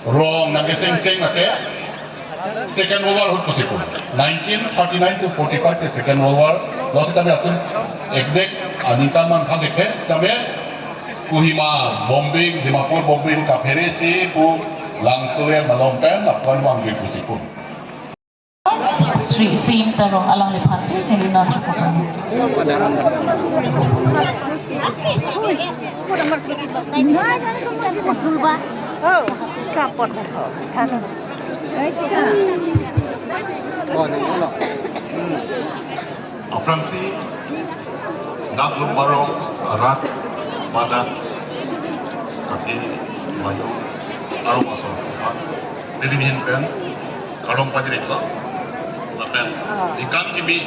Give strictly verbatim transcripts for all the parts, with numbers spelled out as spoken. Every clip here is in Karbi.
Rong nangkesengcheng lake Second World War ahut pusi pu. Nineteen thirty-nine to forty-five ke Second World War. Lo sitame atum exact aningkan mangthan thekthe sitame Kohima bombing, Dimapur bombing kaphere si pu Langsoe malom pen lapuan vangve pusi pu. Sri Sim Terong alangliphan si neli non chukotang. Aphrangsi dak lum barong rat badak kati bayu arong asor, neli ahin pen kardom pajirlo. Lapen ningkan kimi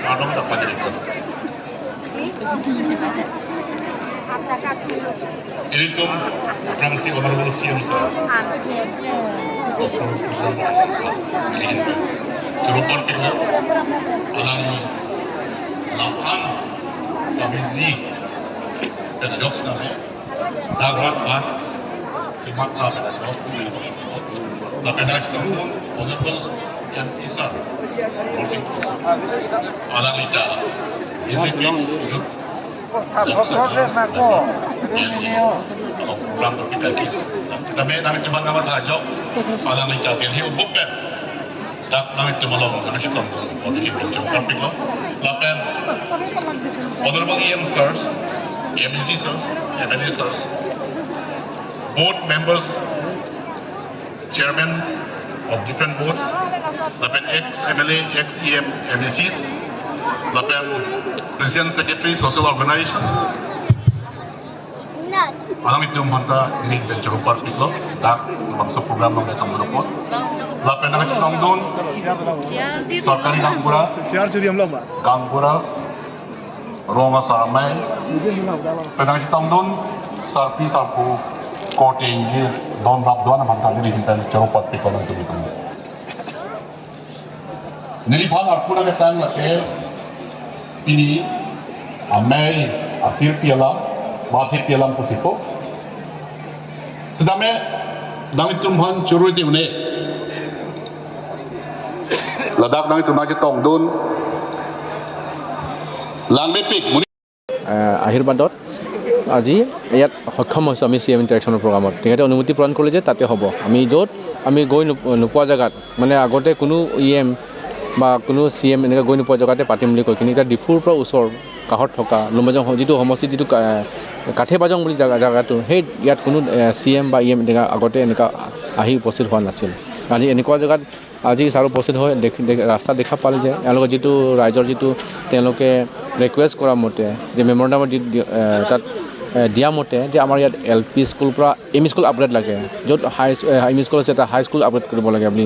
kardom ta pajirlo. Ilitum aphrangsi Honorable C M sir, Doctor Tuliram Ronghang, neli ahin pen choro parpiklo. Alangli la-an kabiji pen ajok sitame dak rat bat kematha pen ajok, lapen nangchetongdun Honorable M P sir Dorsing Tisso, alangli ta His Excellency Lok Sabha, Lok Sabha, Delhi, along program berpikir. Sitame nangchetongdun amat ajok, alangli ta Delhi ubuk pen dak nangtum along nangchetongdun, o Delhi pen choro parpiklo. Lapen Honorable E M sirs, M A C sirs, M L A sirs, board members, chairman of different boards, lapen ex M L A, ex E M, M A Cs, lapen president, secretary, social organizations, alanglitum aphanta neli ahin pen choro parpiklo, dak bangso program nangchetongdun apot. Lapen nangchetongdun sorkari gaonbura, Chair churi amlo ma. Gaonburas, rong asar amei, lapen nangchetongdun sarpi sarpo, korte ingjir, don rap do-an aphanta neli ahin pen choro parpiklo nangtum itum. Neliphan arpu nangketang lake pini amei atirpi alam, ba atirpi alam pusi pu. Sitame nangtum aphan choro te une. Ladak nangtum nangchetongdun langmepik. আহ, আশীৰ্বাদত আজি ইয়াত সক্ষম হৈছোঁ আমি C M ইণ্টাৰেকশ্যনৰ প্ৰগ্ৰামত। তেখেতে অনুমতি প্ৰদান কৰিলে যে তাতে হ'ব। আমি য'ত আমি গৈ নোপ-, নোপোৱা জেগাত, মানে, আগতে কোনো ই এম বা কোনো চি এম এনেকৈ গৈ নোপোৱা জেগাতে পাতিম বুলি কয়, কিন্তু এতিয়া ডিফুৰ পৰা ওচৰ কাষত থকা লুমবাজং স-, যিটো সমষ্টি, যিটো কা-, কাঠেবাজং বুলি জেগা, জেগাটো, সেই ইয়াত কোনো, এ, চি এম বা ই এম এনেকুৱা আগতে এনেকুৱা আহি উপস্থিত হোৱা নাছিল। আজি এনেকুৱা জেগাত আজি ছাৰ উপস্থিত হৈ দেখ-, দেখ-, ৰাস্তা দেখা পালে যে এওঁলোকৰ যিটো ৰাইজৰ যিটো তেওঁলোকে ৰিকুৱেষ্ট কৰা মতে যে মেমৰেণ্ডামত দি-, দি-, এ, তাত, এ, দিয়া মতে যে আমাৰ ইয়াত এল পি স্কুল পৰা এম ই স্কুল আপগ্ৰেড লাগে, য'ত হাই স্কু-, এ, এম ই স্কুল আছে তাত হাই স্কুল আপগ্ৰেড কৰিব লাগে বুলি,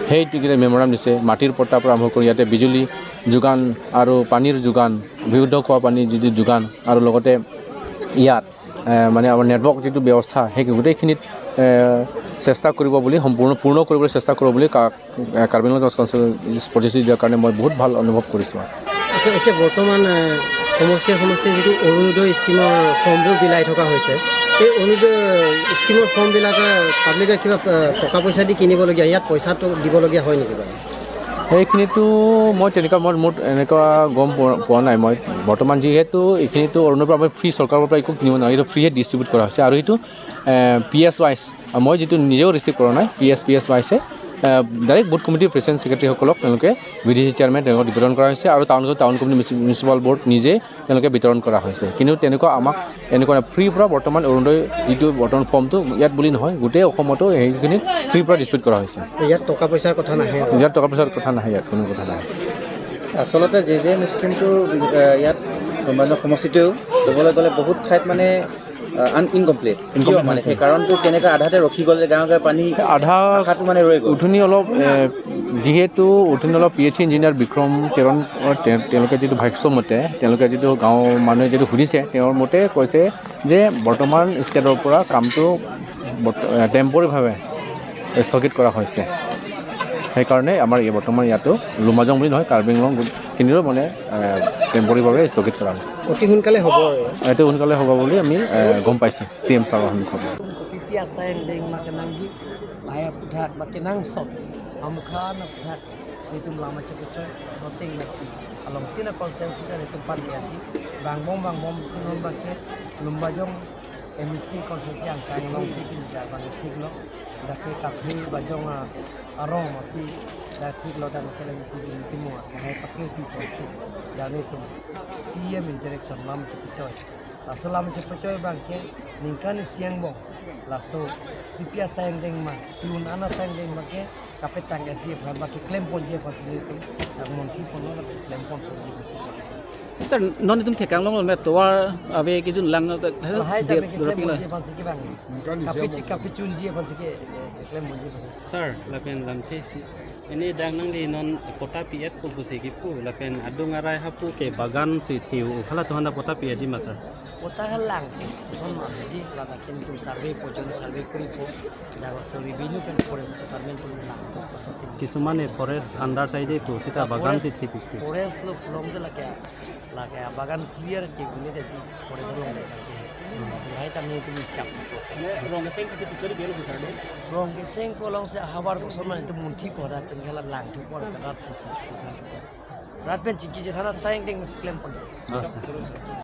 সেইটো মেমৰেণ্ডাম দিছে। মাটিৰ পট্টাৰ পৰা আৰম্ভ কৰি ইয়াতে বিজুলী যোগান আৰু পানীৰ যোগান, বিশুদ্ধ খোৱা পানীৰ যিটো যোগান আৰু লগতে ইয়াত এ, মানে, আমাৰ নেটৱৰ্ক যিটো ব্যৱস্থা, সেই গোটেইখিনিত, এ, চেষ্টা কৰিব বুলি, সম্পূৰ্ণ, পূৰ্ণ কৰিবলৈ চেষ্টা কৰিব বুলি কা-, এ, কাৰ্বি আংলং ট্ৰাষ্ট কাউন্সিল প্ৰতিশ্ৰুতি দিয়াৰ কাৰণে মই বহুত ভাল অনুভৱ কৰিছোঁ। আচ্ছা, এতিয়া বৰ্তমান, এ, সমষ্টিয়ে সমষ্টিয়ে যিটো অৰুণোদয় স্কিমৰ ফৰ্মবোৰ বিলাই থকা হৈছে, এই অৰুণোদয় স্কিমৰ ফৰ্মবিলাকে পাব্লিকে কিবা, এ, টকা পইচা দি কিনিবলগীয়া, ইয়াত পইচাটো দিবলগীয়া হয় নেকি বাৰু? সেইখিনিতো মই তেনেকুৱা, মই, মোৰ এনেকুৱা গম পোৱা, পোৱা নাই। মই বৰ্তমান যিহেতু এইখিনিতো অৰুণোদয়ৰ পৰা আমি ফ্ৰী, চৰকাৰৰ পৰা একো কিনিব নালাগে, এইটো ফ্ৰীয়ে ডিষ্ট্ৰিবিউট কৰা হৈছে। আৰু এইটো, এ, পি এছ ৱাইজ, মই যিটো নিজেও ৰিচিভ কৰা নাই, পি এছ, পি এছ ৱাইজে, এ, ডাইৰেক্ট বুথ কমিটিৰ প্ৰেচিডেণ্ট, ছেক্ৰেটাৰীসকলক তেওঁলোকে ভি ডি চি চেয়াৰমেন তেওঁলোকক বিতৰণ কৰা হৈছে আৰু টাউন, টাউন কমিটি মিউচি-, মিউচিপাল বৰ্ড নিজে তেওঁলোকে বিতৰণ কৰা হৈছে। কিন্তু তেনেকুৱা আমাক এনেকুৱা ফ্ৰীৰ পৰা বৰ্তমান অৰুণোদয় যিটো বৰ্তমান ফৰ্মটো ইয়াত বুলি নহয়, গোটেই অসমতো সেইখিনি ফ্ৰীৰ পৰা ডিষ্ট্ৰিবিউট কৰা হৈছে। ইয়াত টকা পইচাৰ কথা নাহে? ইয়াত টকা পইচাৰ কথা নাহে, ইয়াত কোনো কথা নাহে। আচলতে জে জে এম স্কিমটো, এ, ইয়াত মানে সমষ্টিটোৱেও ক'বলৈ গ'লে বহুত ঠাইত মানে, আ, আন-, ইনকমপ্লিট। কিয় ইনকমপ্লিট মানে? হৈছে। সেই কাৰণটো কেনেকৈ আধাতে ৰখি গ'ল যে গাঁৱে গাঁৱে পানী আধা আশাটো মানে ৰৈ গ'ল? উঠনি অলপ, এ, যিহেতু উঠনি অলপ P H E engineer Bikram Teron, অ, তে-, তেওঁলোকে যিটো ভাষ্য মতে, তেওঁলোকে যিটো গাঁৱৰ মানুহে যিটো সুধিছে, তেওঁৰ মতে কৈছে যে বৰ্তমান ষ্টেটৰ পৰা কামটো বৰ্ত-, এ, টেম্পৰেৰীভাৱে স্থগিত কৰা হৈছে। সেইকাৰণে আমাৰ এই বৰ্তমান ইয়াতো লুমাজং বুলি নহয়, কাৰ্বি আংলং খিনিৰো মানে, এ, টেম্পৰেৰীভাৱে স্থগিত কৰা হৈছে। অতি সোনকালে হ'ব আৰু। অতি সোনকালে হ'ব বুলি আমি, এ, গম পাইছোঁ চি এম ছাৰৰ সন্মুখত। Asai angdeng ma kenangji, lahai aphuthak ma kenangsot, amukha aphuthak, nelitum lam chepechoi, shooting nasi, along tina constituency ta nelitum pan diaji, vangbom vangbom si non abangke, Lumbajong M A C constituency angkang along si kin ja abang thiklo, dak ke Kathri Bajong a, arong si, dak thiklo dan ke M A C Jun Timung, lahai pakirpi ponsi, dan nelitum C E M interaction lam chepechoi. Laso lam chepechoi abangke ningkan isi angbong. Laso P P asai angdeng ma, tun an asai angdeng ma ke kapetang aji aphan ba keklem ponji aphan si nelitum. Dak monthi ponlo la keklem pon ponji aphan si. Sir, non itum thekang long me tovar ave kejun lang, lahai ta me keklem ponji aphan si kevang. Ningkan isi angbong. Kapi, kapichunji aphan si ke, keklem ponji aphan si. Sir, lapen lamthe si. Ini dak nangli non patta pi-et pu pusi kipu, lapen adung arai hapu ke bagan si thiu, halatum aphan ta patta pi-etji ma sir? Patta halang, koson ma, jadi ladak ke nelitum survey po, joint survey koripo, dak laso revenue pen forest department atum lang, koson tin. Kisuman e forest under side pu, seta bagan si thipi. Forest lo long de lake, lake bagan clear ke gune de ji, forest long de lake. Lahai ta nelitum chap. Rong keseng pusi picture biar besar deh. Rong keseng ko along si havar koson ma nelitum monthi po, dak pen ke la lang thu po, rat pen chingki. Rat pen chingki je tharat asai angdeng ma si klem pon. Ah.